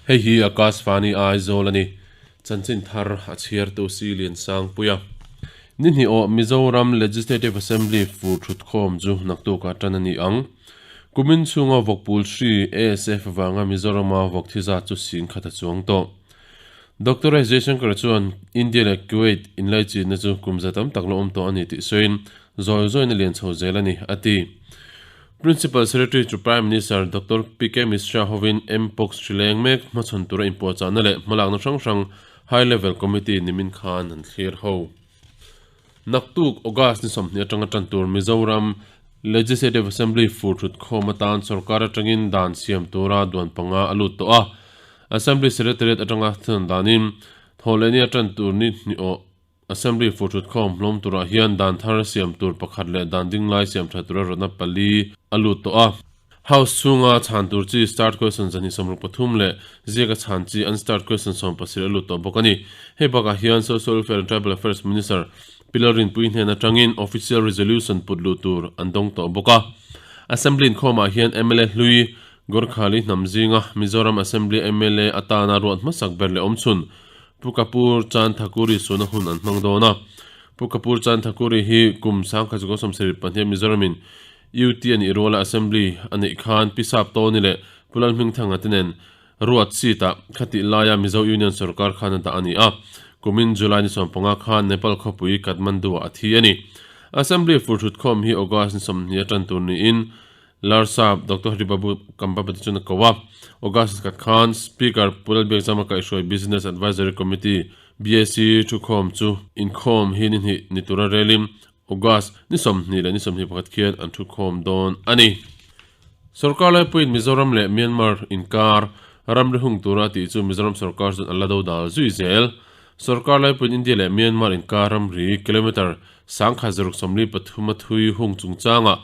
Hei hi Akashvani Aizawl a ni. Chanchin thar a chhiartu Si Liansangpuia. Ni hnih awh Mizoram Legislative Assembly fur thutkhawm chu naktukah tan a ni ang. Kumin chhunga vawkpul hri ASF vanga Mizorama vawk thi zat chu sing khat a chuang tawh. Doctor S Jaishankar chuan India leh Kuwait inlaichinna chu kum za tam tak la awm tawh a ni tih sawiin zawi zawiin a lian chho zel a ni, a ti. Principal Secretary to Prime Minister Doctor PK Mishra hovin Mpox hri leng mek hmachhawn tura inpuahchahna leh hmalakna hrang hrang High Level Committee nimin khan an thlir ho. Naktuk August ni 20 atanga tan tur Mizoram Legislative Assembly fur thut khawm atan sorkar atangin dan siam tura duan panga a lut tawh a. Assembly Secretariat atanga thlan danin thawhlehni a tan tur ni hnih awh Assembly fur thut khawm hlawm turah hian dan thar siam tur pakhat leh dan ding lai siam tha tura rawtna pali a lut tawh a. House chhunga chhan tur chi start question 263 leh ziaka chhan chi unstart question 17 a lut tawh bawk a ni. Hei bakah hian Social Welfare and Tribal Affairs Minister Pi Lalrinpuii hnen atangin Official Resolution put luh tur an dawng tawh bawk a. Assembly inkhawmah hian mla hlui Gorkhali hnam zinga Mizoram Assembly mla atana ruat hmasak ber leh awmchhun Pu Kapoor Chand Thakuri suhna hun an hmang dawn a. Pu Kapoor Chand Thakuri hi kum 1972 Mizoramin UT a nih ruala Assembly a neih khan Pi Sap Tawni leh Pu Lalhmingthanga te nen ruat seat ah khatih laia Mizo Union sorkar khan a dah a ni a. Kumin July ni 15 khan Nepal khawpui Kathmandu ah a thi a ni. Assembly furthut khawm hi August ni 20 a tan tur niin Larsap Doctor Haribabu Kambhampati chuan a ko a. August khat khan Speaker Pu Lalbiakzama kaihhruai Business Advisory Committee, BAC, thukhawm chu inkhawm hi ni hnih ni tura relin August ni 20 leh ni 21 khian an thukhawm dawn a ni. Sorkar laipuiin Mizoram leh Myanmar inkar ramri hung tura a tih chu Mizoram sorkar chuan a la do dal zui zel. Sorkar laipuiin India leh Myanmar inkar ramri kilometre 1043 a thui hung chungchangah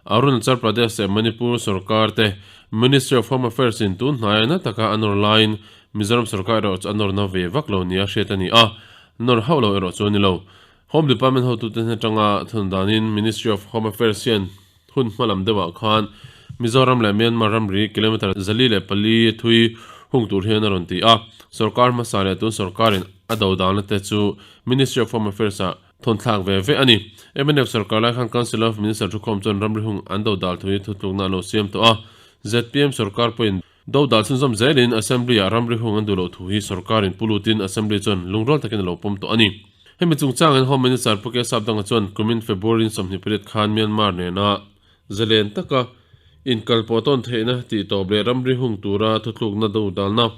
Arunachal Pradesh leh Manipur sorkar te Ministry of Home Affairs in tun hnaia na taka a nawr laiin Mizoram sorkar erawh chu a nawrna ve vak lo nia hriat a ni a, nawr hauh lo erawh chu a ni lo. Home Department hotute hna atanga thun danin Ministry of Home Affairs hian hun hmalam deuhah khan Mizoram leh Myanmar ramri kilometre 404 thui hung tur hian a rawn ti a, sorkar hmasa leh tun sorkarin a do danna te chu Ministry of Home Affairs ah Thawnthlak ve ve a ni. Mnf sorkar lai khan Council of Minister thukhawm chuan ramri hung an do dal thu hi thutlukna an lo siam tawh a. Zpm sorkar pawhin do dal chhunzawm zelin Assembly-ah ramri hung an duh loh thu hi sorkarin pu lutin Assembly chuan lungrual takin a lo pawm tawh a ni. Hemi chungchangin Home Minister Pu Kesap Danga chuan kumin February 28 khan Myanmar nena zalen taka inkalpawh tawn theihna tih tawp leh ramri hung tura thutlukna do dalna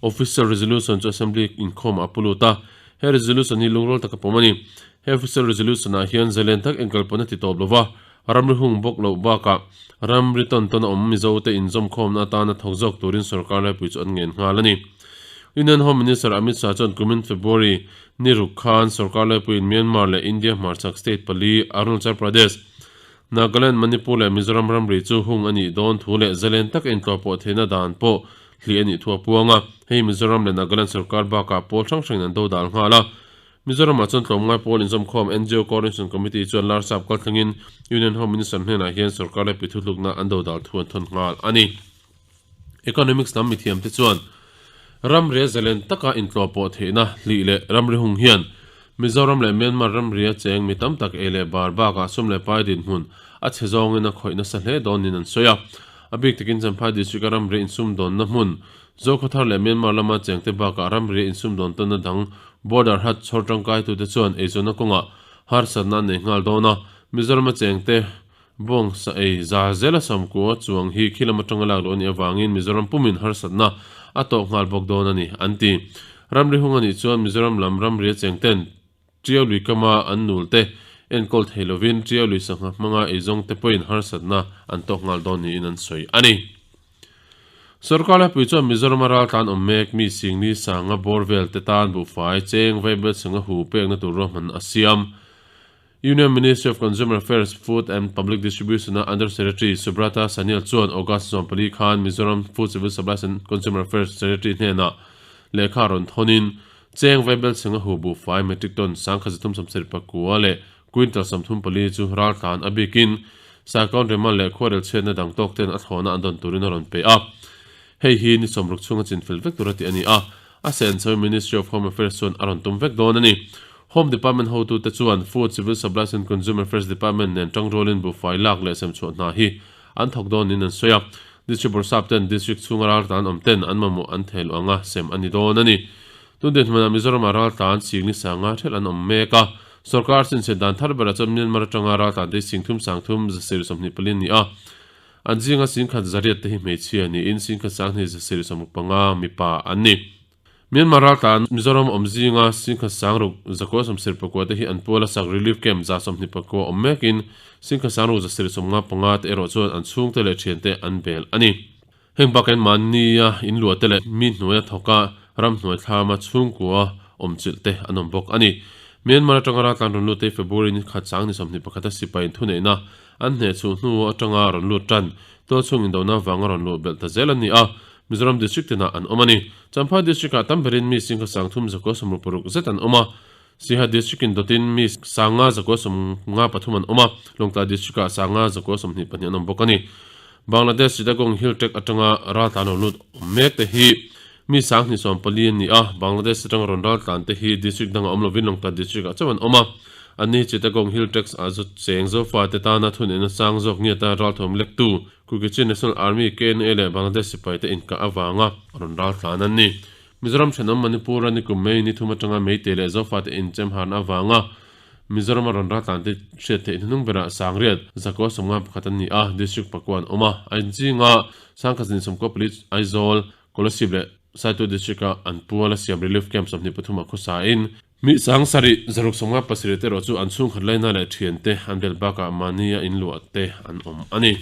Official Resolution chu Assembly inkhawmah a pu lut a. He resolution hi lungrual taka pawm a ni. He Official Resolution ah hian zalen tak inkalpawhna ti tawp lova ramri hung bawk loh bakah ramri tawn tawn a awm Mizote inzawmkhawmna atana thawk zawk turin sorkar laipui chu an ngen nghal a ni. Union Home Minister Amit Shah chuan kumin February ni ruk khan sorkar laipuiin Myanmar leh India hmarchhak state pali Arunachal Pradesh, Nagaland, Manipur leh Mizoram ramri chu hung a nih dawn thu leh zalen taka intlawhpawh theihna dan pawh hlih a nih thu a puang a. Hei Mizoram leh Nagaland sorkar bakah pawl hrang hrangin an do dal nghal a. Mizoramah chuan tlawmngai pawl inzawmkhawm NGO Coordination Committee chuan Larsap kalthlengin Union Home Minister hnenah hian sorkar leh pithutlukna an do dal thu an thawn nghal a ni. Economics lam mithiamte chuan ramria zalen taka intlawhpawh theihna hlih leh ramri hung hian Mizoram leh Myanmar ramria cheng mi tam tak ei leh bar bakah sum leh pai dinhmun a chhe zawngin a khawih nasa hle dawnin an sawi a. A bik takin Champhai District-a ramria insumdawnna hmun Zokhawthar leh Myanmar lama chengte bakah ramria insumdawn tawnna dang border hat chhawr tangkaitute chuan eizawnna kawngah harsatna an nei nghal dawn a, Mizorama chengte Bawng sa ei za zela samkua chuang hi khilam atanga lak loh a nih avangin Mizoram pumin harsatna a tawk nghal bawk dawn a ni, an ti. Ramri hung a nih chuan Mizoram lam ramria cheng ten Tiau lui kama an nul te enkawl thei lovin Tiau lui sangha hmanga eizawng te pawhin harsatna an tawk nghal dawn niin an sawi a ni. Sorkar laipui chuan Mizorama raltlan awm mek mi Singni sanga bawr vel te tan buhfai cheng vaibel sangha hu pekna tur ruahman a siam. Union Ministry of Consumer Affairs, Food and Public Distribution-a Under Secretary Subrata Sanyal chuan August 14 khan Mizoram Food Civil Supplies and Consumer Affairs Secretary hnenah lehkha rawn thawnin cheng vaibel chhenga hu buhfai metric ton 1374 leh quintal 34 chu raltlan a bikin Saikawn Rema leh khuarel chhiatna dang tawk ten a thlawhna an dawn turin a rawn pe a. Hei hi ni 60 chhunga chinfel vek tura tih a ni a, a sensawi Ministry of Home Affairs chuan a rawn tum vek dawn a ni. Home Department hotute chuan Food, Civil Supplies and Consumer Affairs Department nen tangrualin buhfai lak leh semchhuah hna hi an thawk dawn niin an sawi a. District Bawrhsap ten District chhunga raltlan awm ten an mamawh an theh luh anga sem a ni dawn a ni. Tun dinhmunah Mizoramah raltlan singli sanga thelh an awm mek a. Sorkar chinchhe dan thar berah chuan Myanmar atanga raltlan te hi singthum sangthum zasir 24 an ni a. An zinga singkhat zariat te hi hmeichhia niin singkhat sanghnih zasir 65 mipa an ni. Myanmar raltlan Mizoram awm zinga singkhat sangruk zakua 74 te hi an puala sak relief camp 124 awm mekin singkhat sangruk zasir 55 te erawh chuan an chhungte leh thiante an bel a ni. Heng bakain mahnia in luah te leh mi hnuaia thawka ramhnuai thlama chhungkua awm chilh te an awm bawk a ni. Myanmar atanga raltlan rawn lut te hi February ni khat sang ni 21 a sipai inthuneihna an hneh chhuh hnu atanga rawn lut tan tualchhung indona vanga rawn luh belh ta zel an ni a, Mizoram District tinah an awm a ni. Champhai District ah tam berin mi singkhat sang thum zakua 66 zet an awm a, Siha District in dawtin mi sanga zakua 53 an awm a, Lawngtlai District ah sanga zakua 22 an awm bawk a ni. Bangladesh Chittagong Hill Tract atanga raltlan rawn lut awm mek te hi mi 20 14 an ni a, Bangladesh atanga rawn raltlan te hi district dangah awm lovin Lawngtlai District ah chauh an awm a. Anni hi Chittagong Hill Tracts ah cheng zofa te tana thuneihna sang zawk ngiata ralthawm lektu Kuki-Chin National Army, KNA, leh Bangladesh sipai te inkah avanga rawn raltlan an ni. Mizoram thenawm Manipur-a nikum May ni thum atanga Meitei leh Zofate inchem harna avanga Mizorama rawn raltlan te hriat theih hnuhnung berah Sangriat, Zakua 51 an ni a, District pakua an awm a, Aizinga Sangkhazin 94 Police Aizawl, Kolasib leh Saitu District-a an puala siam Relief Camp 23 ah khawsain Mi sang sarih zaruk 57 te erawh chu an chhungkhat laina leh thiante an bel bakah mahnia inluah te an awm a ni.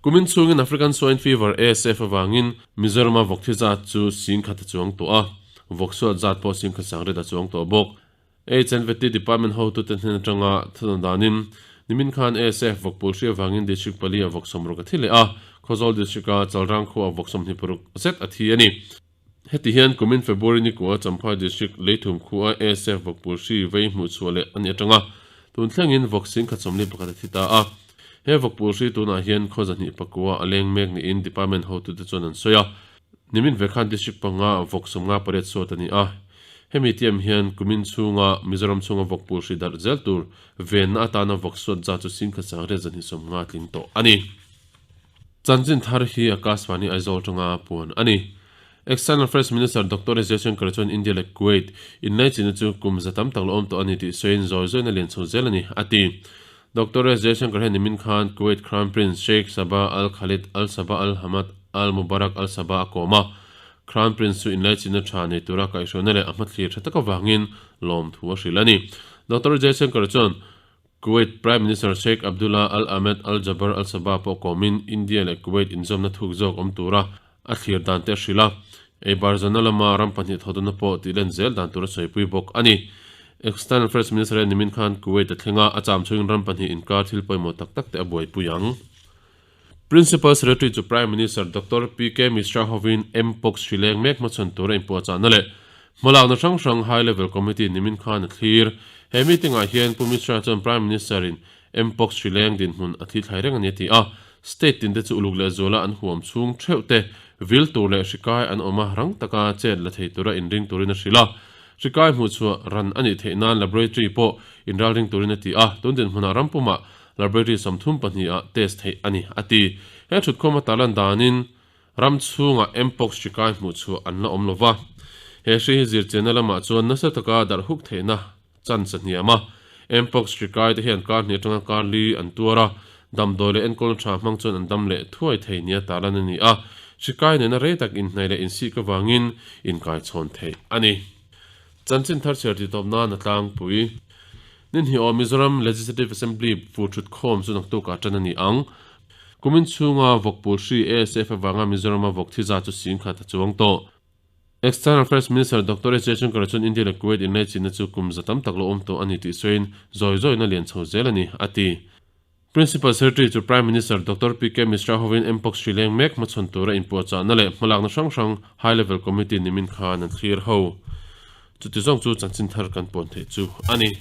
Kumin chhungin African Swine Fever, ASF, avangin Mizorama vawk thi zat chu singkhat a chuang tawh a, vawk suat zat pawh singkhat sangriat a chuang tawh bawk. HNVT Department hotute hnen atanga thunawn danin nimin khan ASF vawk pul hri avangin District pali ah vawk 60 a thi leh a, Khawzawl District-a Chalrang khuaah vawk 26 zet a thi a ni. Heti hian kumin February ni kua Champhai District Leithum khua ASF vawkpul hri vei hmuh chhuah leh a ni atanga tun thlengin vawk singkhat 41 a thi ta a. He vawkpul hri tunah hian khaw 209 a leng mek niin department hotute chuan an sawi a. Nimin ve khan District panga vawk 58 suat a ni a. Hemi tiam hian kumin chhunga Mizoram chhunga vawkpul hri darh zel tur venna atana vawk suat zat chu singkhat sangriat 250 tling tawh a ni. Chanchin thar hi Akashvani Aizawl atanga puan a ni. External Affairs Minister Doctor S Jaishankar chuan India leh Kuwait inlaichinna chu kum za tam tak la awm tawh a ni tih sawiin zawi zawiin a lian chho zel a ni, a ti. Doctor S Jaishankar hian nimin khan Kuwait Crown Prince Sheikh Sabah Al Khalid Al Sabah Al Hamad Al Mubarak Al Sabah a kawm a. Crown Prince chu inlaichinna tha nei tura kaihhruaina leh a hmathlir tha tak avangin lawmthu a hrilh a ni. Doctor Jaishankar chuan Kuwait Prime Minister Sheikh Abdullah Al Ahmed Al Jaber Al Sabah pawh kawmin India leh Kuwait inzawmna thuk zawk awm tura a thlir dan te a hrilh a, eibar zawhna lama ram pahnih thawhdawna pawh tih len zel dan tur a sawipui bawk a ni. External Affairs Minister hian nimin khan Kuwait a thleng a, a cham chhungin ram pahnih inkar thil pawimawh tak tak te a buaipui ang. Principal Secretary chu Prime Minister Doctor PK Mishra hovin Mpox hri leng mek hmachhawn tura inpuahchahna leh hmalakna hrang hrang High Level Committee nimin khan a thlir. He meeting-ah hian Pu Mishra chuan Prime Minister-in Mpox hri leng dinhmun a thithlai reng a ni a ti a, state tinte chu uluk leh zuala an huam chhung theuh te vil tur leh hri kai an awm a, rang taka chet la thei tura inring turin a hrilh a. Hri kai hmuhchhuah ran a nih theih nan laboratory pawh inralring turin a ti a, tun dinhmunah ram pumah Laboratory 32 ah test theih a ni, a ti. He thutkhawm a tarlan danin ram chhungah Mpox hri kai hmuhchhuah an la awm lo va. He hri hi zirchianna lamah chuan nasa taka darh huk theihna chance a hniam a. Mpox hri kai te hian kar hnih atanga kar li an tuar a, damdawi leh enkawlna tha hmang chuan an dam leh thuai thei nia tarlan a ni a. Hri kai nena rei tak inhnaih leh insik avangin inkaichhawn theih a ni. Chanchin thar chhiar tih tawp nan a tlangpui. Ninhi aw Mizoram Legislative Assembly fu thut khawm chu naktukah tan a ni ang. Kumin chhunga vawkpul hri ASF avanga Mizorama vawk thi zat chu singkhat a chuang tawh. External Affairs Minister Doctor S Jaishankar chuan India leh Kuwait inlaichinna chu kum za tam tak lo awm tawh a ni tih sawiin zawi zawiin a lian chho zel a ni, a ti. Principal Secretary chu Prime Minister Doctor PK Mishra hovin Mpox hri leng mek hmachhawn tura inpuahchahna leh hmalakna hrang hrang High Level Committee nimin khan an thlir ho. Chuti zawng chu chanchin thar kan puan theih chu a ni.